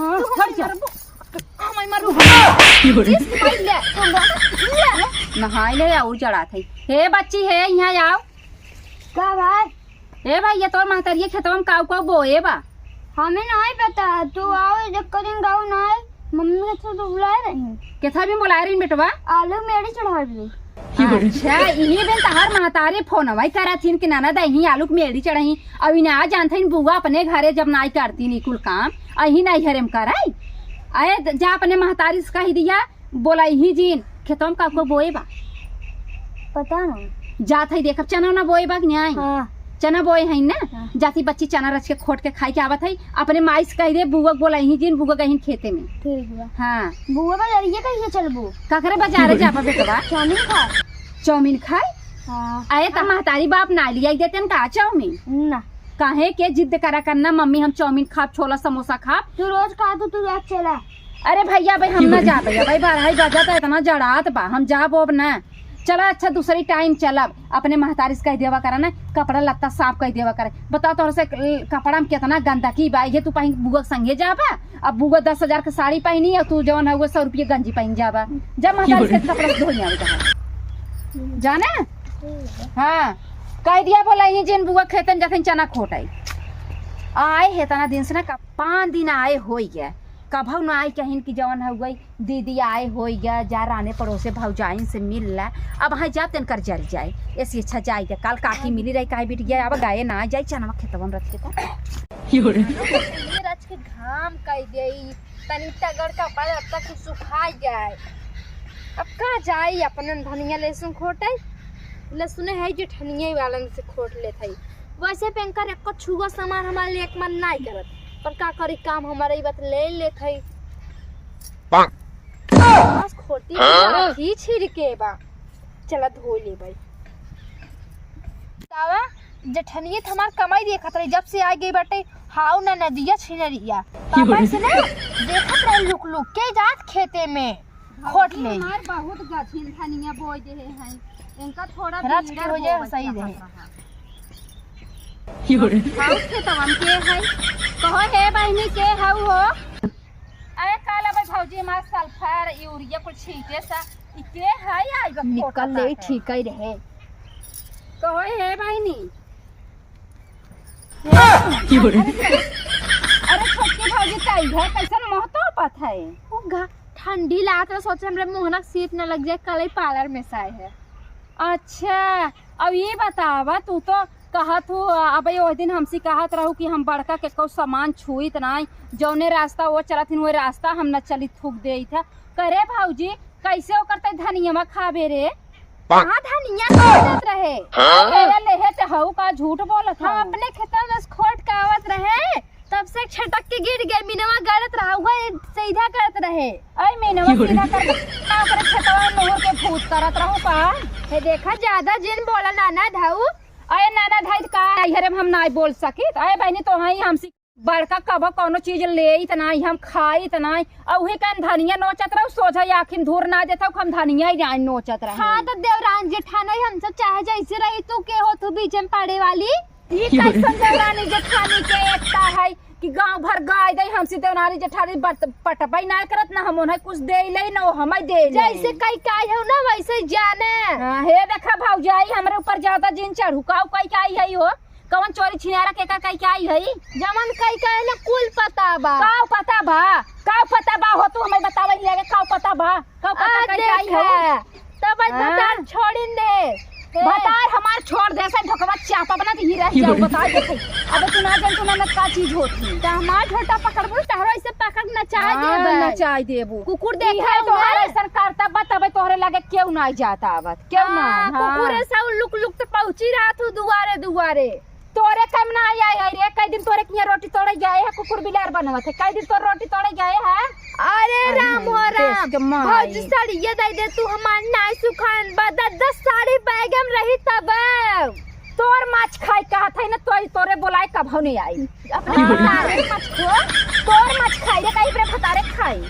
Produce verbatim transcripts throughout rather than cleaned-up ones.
हाँ, तू हट जा। मरबो। हमार मरबो। जिस भाई ले, ले। नहाई ले और जड़ात है। हे बच्ची, हे, यहाँ आओ। का भाई? ए भाई, ये तोर महतरिया खेतवा में काऊ काऊ बोए बा? हमें नहीं पता, तू आओ, जब करें गाँव ना आए, मम्मी के तो बुलाए रही। केथा भी बुलाए रही बेटवा? आलू मेड़ी चढ़ा रही। अच्छा, इही बेन तहार महतारी फोनवा ही करत हिन कि ननद अही आलू के मेड़ी चढ़ही। अब इन्हें आ जानत हिन बुआ अपने घरे जब नाई करती नी कुल काम, अही नाई हरे में कराई। अरे जा अपने महतारी से कही दिया, बोला इही जीन, खेतवा में का को बोए बा? पता नहीं। जात है देखब, चना ना बोए बा कि नहीं? हाँ। चना बोए है ना? हाँ। जाती बच्ची चना रच के खोट के खाई के आवत है, अपने माई से कह दे, बुआ के बोला इही जीन, बुआ गहिन खेते में। ठीक बा। हाँ। बुआ बाजारिये कहिए चलबू? काकरे बाजारे जाबा बेटवा? चाउमीन खा। चाउमीन खाए? हाँ। अरे त महतारी बाप ना लिया देते न का चाउमीन? ना। काहे के जिद करा करना, मम्मी हम चाउमीन खाब, छोला समोसा खाब। तू रोज खा, तू, तू रोज चला। अरे भैया, भाई हम ना जाबे, भाई बारह ही बजा त इतना जड़ात बा, हम जाब अब ना। चला अच्छा, दूसरी टाइम चलब, अपने महतारी से कह देवा करा ना, कपड़ा लत्ता साफ कह देवा करे। बताओ तोहरे से कपड़ा में कितना गंदगी बा, ये तू पहन बुआ के संगे जाबा, अब बुआ दस हजार के साड़ी पहनी है, तू जवन है वो सौ रुपये गंजी पहन जाबा। जब महतारी से कपड़ा से धोई आवे जाना। जाना? हाँ, कह दिया बोला ये जिन बुआ खेतन जखन चना खोटाई। आए है तना दिन से ना, का पाँच दिन आए होई गया, कभऊ ना आई कहिन कि जवन है वही दीदी आए होई गया, जा राने पड़ोसे भौजाइन से मिल ला। अब हाँ जा तनकर जर जाए, ऐसी अच्छा जाए दे, काल काकी मिली रही, काहे बिटिया, अब गाए ना जाए, चनवा खेतवा में रच के था। ये रच के घाम कह देई, तनी तगड़ का पड़े, अब तक सुखाई जाए। अब का जाई अपनन धनिया लहसुन खोटे, लहसुने है जेठनिया वालन से खोट लेत है। वैसे पे इनकर एको छुआ सामान हमारे लिए एक मन नाई करत, पर का करी, काम हमारे ही बात ले लेत है। बस खोटी की लाठी छिड़के बा। चला धो ले भाई। तावा जेठनिया त हमार कमाई देखत रही, जब से आ गई बाटे, हाउ ना नदिया छिनरिया। पापा से ना देखत रहे लुक लुक के जात खेते में। खोट भौजी ले। हमार बहुत गथिन धनिया बोए देहे हैं। इनका थोड़ा रच के बीड़ा हो जाए, बोवत सही चाहत रहे। रहा। हाउ खेतवन के है? कहो हे बहिनी, के हऊ हो? अरे काल अबे भौजी हमार सल्फर, यूरिया कुल छींटे सा। ई के है? आई बा निकल ले, खोटा ठीक ही रहे। कहो हे बहिनी। अरे, अरे छोटकी भौजी, का ई है? कैसन मुँह तोपत है? ओ गा, ठंडी लागत रहे, सोचे हमरे मोहना के सीत न लग जाए, कल ही पार्लर में से आए है। अच्छा, अब ई बतावा, तू तो कहत हो, अबे ओह दिन हमसे कहत रहू कि हम बड़का के कौ सामान छुइत नाई, जौने रास्ता वो चलत हिन, वही रास्ता हम न चली, थूक देइत है। करे भौजी, कैसे ओकर ते धनियवा खाबे रे? कहाँ धनिया खरीदत रहे? हाँ? मेरे लेहे ते हऊ का झूठ बोलत हम हऊ। अपने खेतवा में से खोट के आवत रहे, तब से छटक के गिर गए। मिनवा गड़त रहा, वह सीधा करत रहे। अरे मिनवा सीधा कर, का ओकरे खेतवा में मोहर के भूत करत रहू का? हे देखा, ज्यादा जिन बोला नाना धाऊ। अरे नाना धाई का, अरे हम नाई बोल सकित। अरे बहनी, तो हई हमसे बड़का कबो कौनो चीज लेइत नाई, हम खाइत नाई। अउहे कान धनिया नोचत रहू, सोझा आँखी में धूर ना देत हऊ, हम धनिया ही नाई नोचत रहे। हाँ, तो देवरान जेठान है, हम सब चाहे जैसे रही, तू के हो, तू बीच में पड़े वाली? ई कैसन देवरानी जेठानी के एकता है कि गांव भर गाय दे, हमसे देवरानी जेठानी बत-, पटबई ना करत, ना हम उन्हें कुछ दे ले, ना वो हमें दे ले। जैसे कई काई हो ना, वैसे जाने। हाँ, हे देखा भौजाई, हमरे ऊपर ज्यादा जिन चढ़ू, काऊ कई काई है हो? कवन चोरी छिनारा के का कई के आई हई? जवन कई के ना कुल पता बा। काउ पता बा? काउ पता बा हो? तू हमें बतावे नहीं आगे, काउ पता बा? काउ पता आ, कई के आई देख, हई? तब आज हाँ? भतार छोड़िन दे। हे। भतार हमार छोड़ दे, से ढोकवा चापा बना दिही रह जाऊ, बता दे। अब तू ना जान, तू ना का चीज होती। त हमार झोटा पकड़बू, तहरो ऐसे पकड़ नचाई हाँ, देबे। नचाई देबू। कुकुर ई देखा है हुआ? तोहरा ऐसन करता बा, तबे तोहरे लगे केहू ना जाता आवत। क्यों ना? हाँ, हाँ। कुकुरे से लुक लुक तो पहुंची रहा तू दुआरे दुआरे। तोरे काम ना आई, आई, आई रे, कई दिन तोरे किया रोटी तोड़े गए है, कुकुर बिलार बनवत है, कई दिन तोर रोटी तोड़े गए है। अरे अरे राम हो देश राम, के माई। भौजी साड़िया दे दे तू, हमार नाई सुखान बा, दस दस साड़ी बैग में रही तब। तोर माछ खाई कहत है ना, तोई तोरे बोलाए कभो नहीं आई। अपने हाँ। भतारे मत खो, तोर मत खाई रे, कहीं अपने भतारे खाई।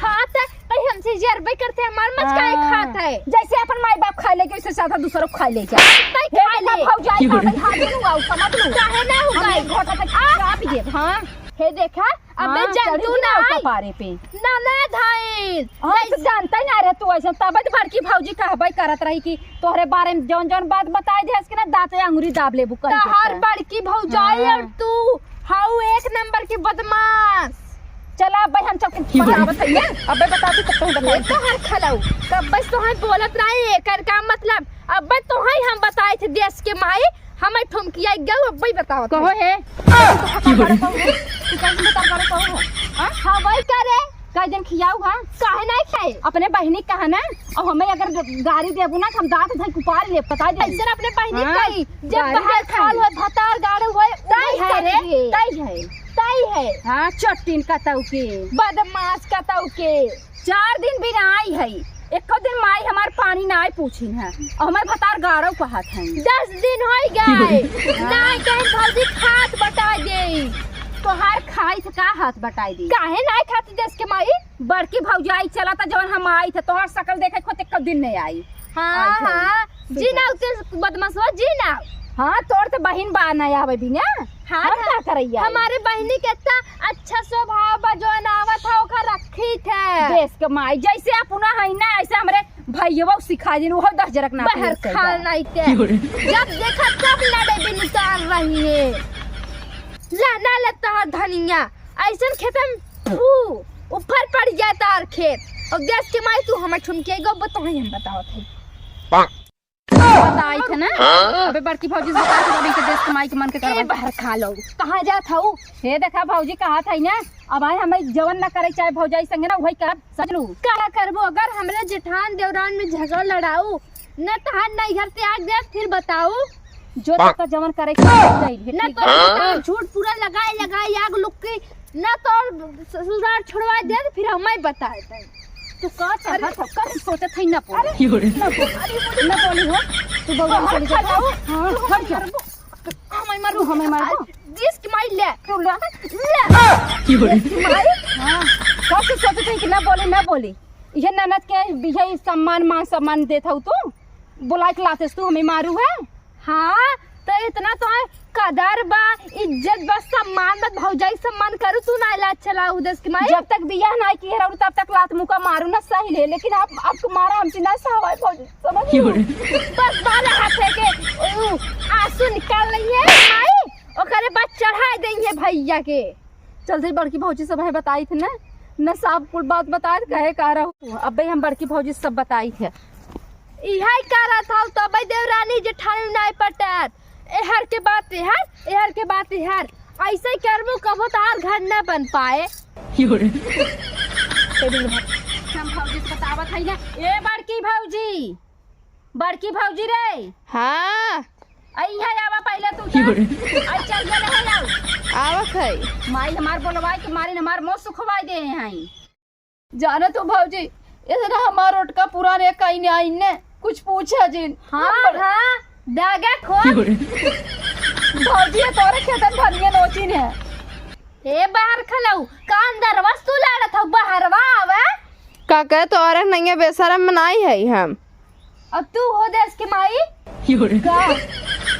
हाँ, त कहीं हमसे जरबे करते, हमार मत काहे हाँ। खात है? जैसे अपन माई बाप खा ले, वैसे साधा दूसरों खा ले जा। तई हे खा देखा ले। भौजाई का अपन हाथ में हुआ, समझ लो। काहे ना हुआ? हम एक घोटा तक आ। चाप ये, हाँ। हे देखा, अबे हाँ, जानतू चढ़ी ना ना आई। कपारे पे। ना, ना धाइन। हाँ, तो जानता ही ना रे तू ऐसे, तब तो बड़की भौजी कहबे करत रही कि तोहरे बारे में जौन जौन बात बताई देस कि ना दांते अंगुरी दाब लेबू कहीं के तोहार तो। बड़की भौजाई हाँ। और तू हाउ एक नंबर की बदमाश। चला अबे हम चौकी की बोले? बतावत है ये। अबे बता दे तब तो ये बताई। तो हर खलऊ। कब बस तो हम बोलत रही एकर का मतलब? अबे तो है हम बताए थे देश के माई, हमें ठुमकिया गऊ अबे बतावत कहो है। है। की बोले? तू कैसे बता करे कहो है? हाँ? हाँ, वही करे। कई दिन खियाऊ हाँ? काहे नहीं खाए? अपने बहिनी कहा ना, और हमें अगर गारी देबू ना, तो हम दांत धई कुपार ले, बता दे। ऐसे अपने बहिनी हाँ, कही, जब गारी बाहर दे खाल खाई। हो, भतार गाड़ू होए, तई उन्हीं है रे, समझे। तई है। तई है। हाँ, चट्टीन कतऊ के। बदमाश कतऊ के। चार दिन भी ना आई है, एको दिन माई हमार पानी ना आई पूछी है, और हमार भतार गाड़ू कहत है। दस दिन होई गए, हाँ। ना आई कहीं भौजी खात बता दे। तोहार खाई थे का हाथ बटाई दी? काहे ना आई खाती देश के माई? बड़की भौजाई चला था, जवन हम आई थे, तोहार शकल देखे को एको दिन नहीं आई। हाँ, आई थे। हाँ, सुबह। जी ना उते बदमाशवा, जी ना। हाँ, तोर तो बहिन बा ना आवे भी ना। हाँ, हम हाँ। का करैया? हमारे बहिनी के इतना अच्छा स्वभाव बा, जवन आवत है, ओकर रखी थे। देश के माई, जैसे अपना है ना, ऐसे हमरे भैया सिखा दिन, वो दस जरक ना बाहर पीस खा जाए। नहीं ते। की बोले? जब देखा तब लड़े बिन उतार रही है। ला ना ले तोहर धनिया, ऐसन खेतन फू, ऊपर पड़ जाए तार खेत। और देश के माई तू हमर ठुमके गो बतोही हम बतावत है। बताई थे ना, हाँ? अबे बड़की भौजी से बताई थे, अबे इनके देश के माई के मन के ए करवा। बाहर खा लो, कहाँ जात हऊ? हे देखा भौजी कहा था ना, अब आए हमें जवन ना करे चाहे भौजाई संगे ना वही करब, समझ लू। का करबो अगर हमरे जेठान देवरान में झगड़ा लड़ाऊ, न तहार नैहर त्याग दे, फिर बताऊ। जो तोका जवन करे के होई, जाई, न ठीक तो है? झूठ पूरा लगाए लगाए आग लुक के, न तो ससुराल छोड़वा दे, फिर हमें बताए दे। तू का चाहत हो? का सोचत है? ना बोल। अरे, ना बोल। ना बोली हो। तू बउआ चली जा। हाँ, हट जा। हमें मारू, हमें मारू। जिस की माई ले। तू ले। ले। जिस की माई। हाँ। का सोचत है कि ना बोली, ना बोली? ये ननद के, यही सम्मान, मान सम्मान देत हऊ तू? बुलाए के लातेस तू हमें मारू है? हाँ, तो इतना तो है, कदर बा, इज्जत बा, सम्मान बा, भौजाई सम्मान करू, तू ना लाज चलाऊ देश की माई। जब तक बियाह ना किहे रहू, तब तक लात मुका मारू ना सही ले, लेकिन आप, आपको मारा हमसे ना सहाय भौजी, समझ की लो? बोले? बस बाला हाथे के, ऊ, आंसू निकाल लेइहे माई, ओकरे बाद चढ़ाई देइहे भैया के। चलते ही बड़की भौजी सब है बताई थे ना, न साफ कुल बात बताए थे, कहे का रहू। अबे हम बड़की भौजी सब बताई थे। इहे करत हऊ, तबे देवरानी जेठानी नाय पटत। एहर के बात एहर, एहर के बात एहर। ऐसे ही करबू, कबो तोहार घर न बन पाए। की बोले? हम भौजी से बतावत है ना। ए बड़की भौजी, बड़की भौजी रे। हाँ। आई है, आवा पहले तू की जा। बोले? आई चल जा रहे जाओ। आवत है। माई हमार बोलवाई के मारी हमार मुँह सुखवाई दे हैं। जाना तो भौजी, इतना हमार रोटका पुराने कहीं नहीं आई ने, कुछ पूछा जिन। हाँ, हम बड़- हाँ, दागा खो। की बोले? भौजी, ये तोरे खेतन भनिया नोचिन है। ए बाहर खलऊ, का अंदरवा से तू लड़त हऊ, बहरवा आवा। का कहे तोरे नैया बेशरम नाई है हम। अब तू हो देश के माई? की बोले? का?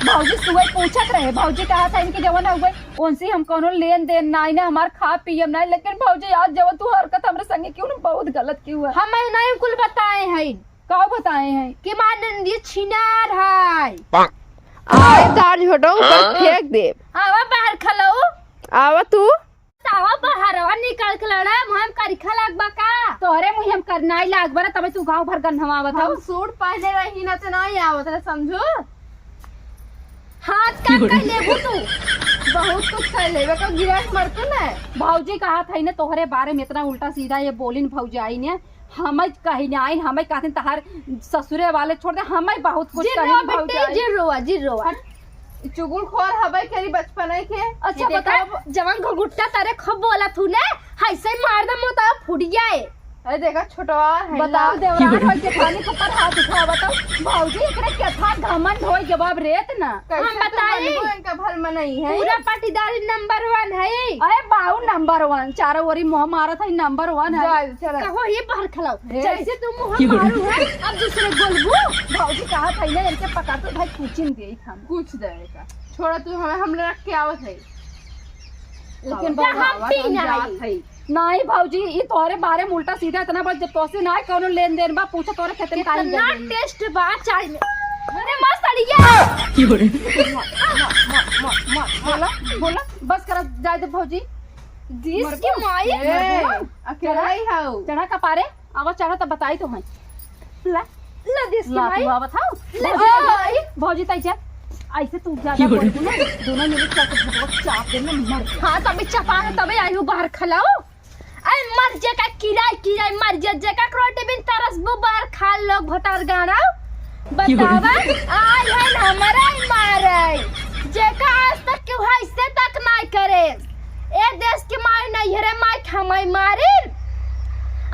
भौजी सुबह पूछत रहे, भौजी कहा था इनके जवन हुए, उनसे हम कोनो लेन देन नाई ना, हमार खा पियम नाई, लेकिन भौजी आज जवन तू हरकत हमरे संगे क्यों ना, बहुत गलत क्यों है? हम नहीं कुल बताए हैं। का बताए हैं? कि मार नंदी छिनार है। आए तार झोटो ऊपर फेंक दे। आवा बाहर खलऊ। आवा तू। तावा बहरवा निकाल के लड़ा, मुँह में करिखा लागबा का? तोहरे मुँह में करनाई लागबा ना, तबे तू गाँव भर गन्हवावत हम हऊ। सूट पहने रही ना, तो नहीं आवत रहे, समझू? हाथ का कर लेबू तू? बहुत कुछ कर लेबे, तो गिरा के मर तू ना। भौजी कहा था ना, तोहरे बारे में इतना उल्टा सीधा ये बोलिन भौजाई ने, हमें कहीं ना आइन, हमें कहते तहार ससुरे वाले छोड़ दे, हमें बहुत कुछ जिन कहीं रोवा बेटी, भौजाई। जिन रोवा, जिन रोवा। हट। चुगलखोर हबै करी बचपन के। अच्छा, ये देखा, बताओ। जवन घुघुट्टा तारे खूब बोला तू ने, ऐसे ही मार दे, मुँह तो फूट जाए। अरे देखा, छोटवा है बताओ, ना। देवरान होई के थाली के ऊपर हाथ उठा, बताओ। भौजी, एकरे केथा घमंड होई के बाप रेत ना। कैसे हम तू बताई? मनबू, इनका भल मनई है। पूरा पाटीदारी नंबर वन है। अरे बाऊ नंबर वन, चारों ओरी मुँह मारत है, नंबर वन है। जा, चला। कहो ये बाहर खलाओ। ए। जैसे तू मुँह मारू है, अब दूसरे बोलबू। भौजी कहा था ना, इनके पकड़ तो भाई कुचिन दे। हम कुछ देवे का। छोड़ा तू, हमें, हम रख के आवत है। लेकिन हम पी नहीं। नहीं भौजी, ई तोहरे बारे में उल्टा सीधा इतना बात, जब तोसे ना कौनो लेन देन बा, पूछो तोरे खेते में काहे इतना गइल? Taste बा चाय में। अरे मस्त अड़िया। बोला, बोला, बस करा, जाए दे भौजी। देश की माई। ए, अकेला ही हऊ। चढ़ा कपारे, आवा चढ़ा तब बताई तो मैं। ला, ला देश की माई। तू आवत हऊ? ला भौजी, देश की माई। भौजी ताई जा। ऐसे तू ज्यादा बोल ना, दोनों मिनट का तो भगवत चाप देना मर गया। हाँ, तभी चपा है, तभी आई हूँ बाहर खलाओ। अरे मर जे का किराए, किराए मर जे, जे का रोटी बिन तरस बु बाहर खा लोग भतार गाना। बतावा, आई है ना हमारा ही मारे। जे का आज तक क्यों है, इससे तक नहीं करे। ए देश की माई नहीं है रे माई, हमारी मारिन।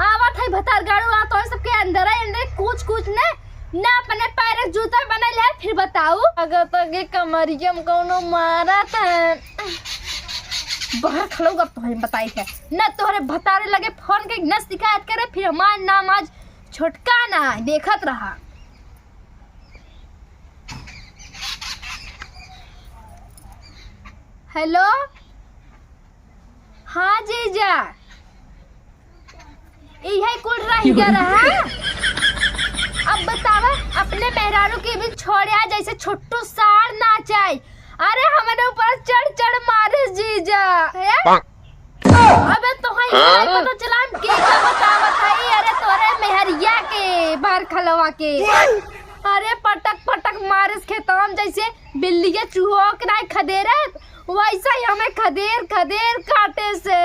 आवत है भतार गाड़ू, आ तो सबके अंदर है, अंदर कूच कूच ने, ना अपने पैर के जूता बने ले, फिर बताऊ। अगर तो के कमरिया में कौनो मारा था। बाहर खलो अब तोहरे बताई है, ना तोहरे भतारे लगे फोन के न शिकायत करे, फिर हमार नाम आज छोटका ना है, देखत रहा। हेलो, हाँ जीजा, इहे कुल रह गया रहा। अब बतावा, अपने मेहरारू के भी छोड़े आ, जैसे छोटू सार नाचाई। अरे हमरे ऊपर चढ़ चढ़ मारे जीजा। हैं? अबे तोहई के नहीं पता चला हम के का बतावत हई। अरे तोरे मेहरिया के बाहर खलवा के। अरे पटक पटक मारिस खेतवा में जैसे बिल्लिया चूहो के नाई खदेरत, वैसा ही हमें खदेर खदेर काटे से।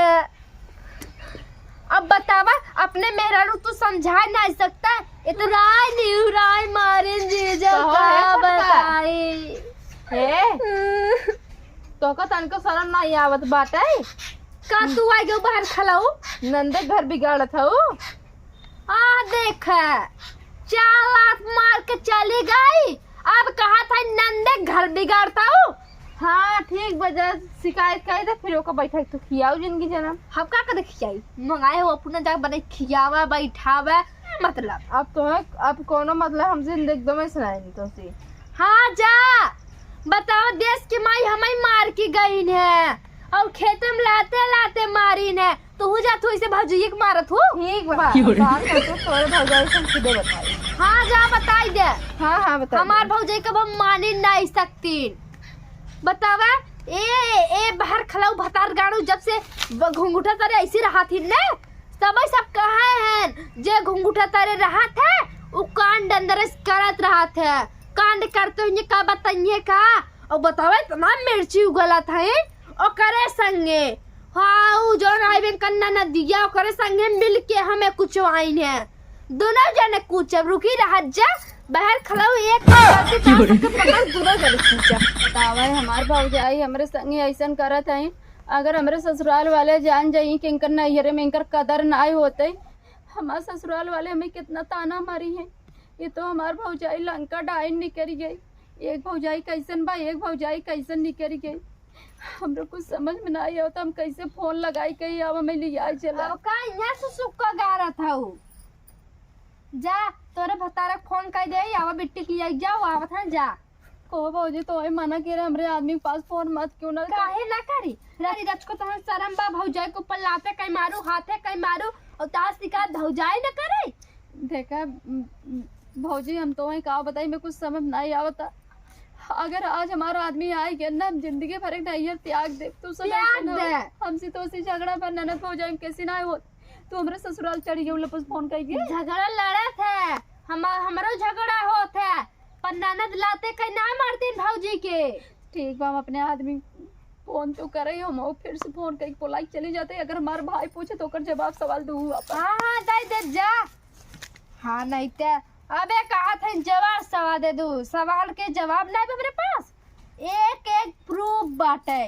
अब बतावा, अपने मेहरारू तू समझा नहीं सकता, इतना निहुराई मारे जीजा, कहो, का हे छोटका। बताई? हे, तोहका तनिको शरम नहीं आवत बाटे? का तू आ गयो बाहर खलाऊ? नंदे घर बिगाड़त हऊ? आ देख, चार लात मार के चली गई, अब कहा था नंदे घर बिगाड़ता हूँ। हाँ, ठीक बा, जा शिकायत कर दे, फिर ओका बैठा के तू खियाऊ जिंदगी जन्म। हम का करे खियाई? मंगाए हो अपना जाके बने खियावा, बैठावा, मतलब। अब तो है, अब कोनो मतलब हमसे एकदम ही सुनाई नहीं तो सी। हाँ, जा, बताओ, देश की माई हमें मार के गई है और खेते में लाते लाते मारी है। तू जा, तू इसे भौजी के मारत हो। ठीक बा, बात कर तू, तोरे भौजाई से हम सीधे बताई। हाँ, जा बताई दे। हाँ, हाँ, बताई हमार दे। भौजाई कब हम मानी नहीं सकतीन। बतावा, ए, ए, बाहर खलाऊ भतार गाड़ू, जब से ब-, घुंघुटा तरे ऐसी रहा थी ने, सब सब कहे हैं, जे घुंघुटा तरे रहा था, उ कांड अंदर से करत रहा था। कांड करते हुए का बताइए का? और बतावा, इतना मिर्ची उगलत है, ओकरे संगे। हाँ, उ जौन आइबे कन्ना नदिया, ओकरे संगे मिल के हमें कुछ आइन है। दोनों जने कुछ अब रुकी रहत जा, बाहर खलाऊ एक बाल्टी चार सबके पकड़, दोनों जने कुछ। बतावा, हमार भौजाई हमरे संगे ऐसन करत है। अगर हमरे ससुराल वाले जान जाई कि इनकर नैहरे में इनकर कदर नाई होते, हमार ससुराल वाले हमें कितना ताना मारी है। ये तो हमार भौजाई लंका डाइन निकल गई। एक भौजाई कैसन बा, एक भौजाई कैसन निकल गई। हमरो कुछ समझ में ना आवत, हम कैसे फोन लगाई कही, अब हमें लियाई चला। अब का यहाँ से सुक्का गारत हऊ? जा, तोरे भतारक फोन कर दे, आवा बिट्टी के लियाई जाओ, आवत है, जा। को भौजी, तो वही मना करे, हमरे आदमी के पास फोन मत क्यों ना। काहे ना करी? रानी रच को तहन शर्म बा, भौजाई के ऊपर लाते कहीं मारू, हाथे कहीं मारू, और तास निकाल भौजाई न करे। देखा, म, म, भौजी, हम तो वही का बताई, मैं कुछ समझ नहीं आवता। अगर आज हमारा आदमी आए गया ना, हम जिंदगी भर एक नैहर त्याग दे। तू सब त्याग ऐसे ना हो। दे। हमसे तो उसी झगड़ा पर ननद भौजाई में कैसी ना हो। तू हमरे ससुराल चढ़ गई, लपस फोन कर गई। झगड़ा लड़त है, हम, हमरो झगड़ा होत है, पर ननद लाते कहीं ना मारतीन भौजी के। ठीक बा, हम अपने आदमी फोन तो करे, हम फिर से फोन करके बोलाई चली जाते। अगर हमार भाई पूछे तो ओकर जवाब सवाल दू वापस। हाँ, हाँ, दे दे जा। हाँ, नहीं ते अबे कहा था जवाब सवाल दे दू, सवाल के जवाब नहीं बा हमरे पास। एक एक प्रूफ बाटे।